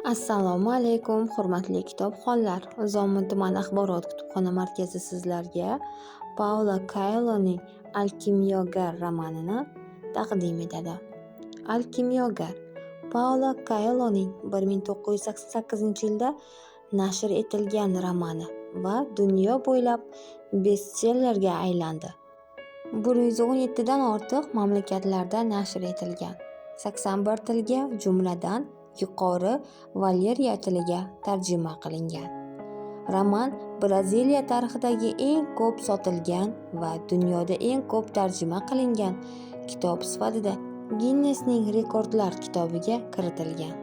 Assalomu alaykum, hurmatli kitobxonlar! Zomin tuman axborot kutubxona markazi sizlarga Paulo Koeloning "Alkimyogar" romanini taqdim etadi. "Alkimyogar" Paulo Koeloning 1988-yilda nashr etilgan romani va dunyo bo'ylab bestsellerga aylandi. 117 dan ortiq mamlakatlarda nashr etilgan, 81 tilga, jumladan, yuqori valeriya tiliga tarjima qilingan. Roman Braziliya tarixidagi eng ko'p sotilgan va dunyoda eng ko'p tarjima qilingan kitob sifatida Ginnesning rekordlar kitobiga kiritilgan.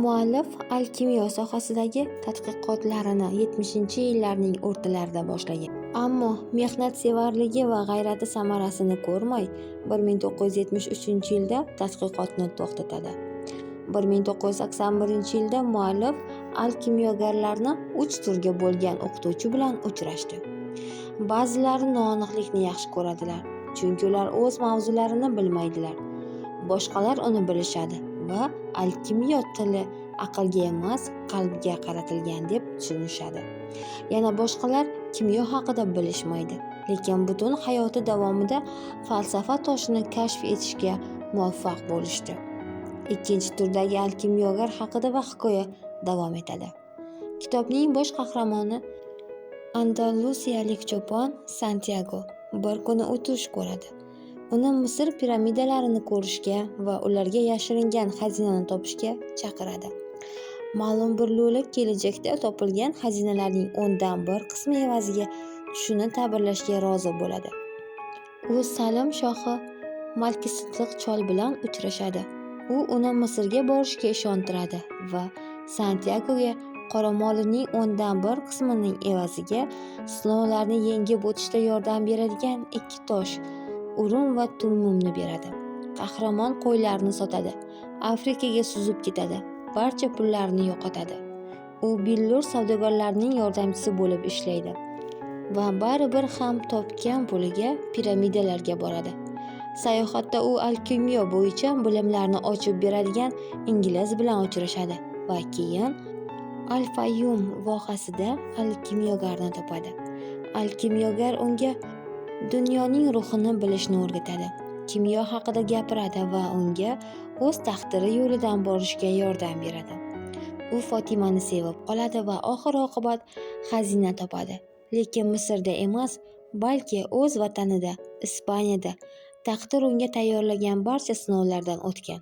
Muallif alkimyo sohasidagi tadqiqotlarini 70-yillarning o'rtalarida boshlagan. Ammo mehnatsevarligi va g'ayrati samarasini ko'rmay, 1973-yilda tadqiqotni to'xtatadi. 1981-yilda muallif alkimyogarlarni uch turga bo'lgan o'qituvchi bilan uchrashdi. Ba'zilari noaniqlikni yaxshi ko'radilar, chunki ular o'z mavzularini bilmaydilar. Boshqalar uni bilishadi va alkimyo tili aqlga emas, qalbga qaratilgan deb tushunishadi. Yana boshqalar kimyo haqida bilishmaydi, lekin butun hayoti davomida falsafa toshini kashf etishga muvaffaq bo'lishdi. Ikkinchi turdagi alkimyogar haqida va hikoya davom etadi. Kitobning bosh qahramoni andalusiyalik cho'pon Santyago bir kuni u tush ko'radi. Uni Misr piramidalarini ko'rishga va ularga yashiringan xazinani topishga chaqiradi. Ma'lum bir lo'li kelajakda topilgan xazinalarning 1/10 qismi evaziga tushini ta'birlashga rozi bo'ladi. U Salim shohi Malkisiddiq chol bilan uchrashadi. U uni Misrga borishga ishontiradi va Santyagoga qoramolining 1/10 qismining evaziga sinovlarni yengib o'tishda yordam beradigan ikki tosh – Urim va Tummimni beradi. Qahramon qo'ylarni sotadi, Afrikaga suzib ketadi, barcha pullarini yo'qotadi. U billur savdogarlarning yordamchisi bo'lib ishlaydi va baribir ham topgan puliga piramidalarga boradi. Sayohatda u alkimyo bo'yicha bilimlarni ochib beradigan ingliz bilan uchrashadi va keyin Al-Fayyum vohasida alkimyogarni topadi. Alkimyogar unga dunyoning ruhini bilishni o'rgatadi, kimyo haqida gapiradi va unga o'z taqdiri yo'lidan borishga yordam beradi. U Fotimani sevib qoladi va oxir-oqibat xazina topadi, lekin Misrda emas, balki o'z vatanida, Ispaniyada taqdir unga tayyorlagan barcha sinovlardan o'tgan.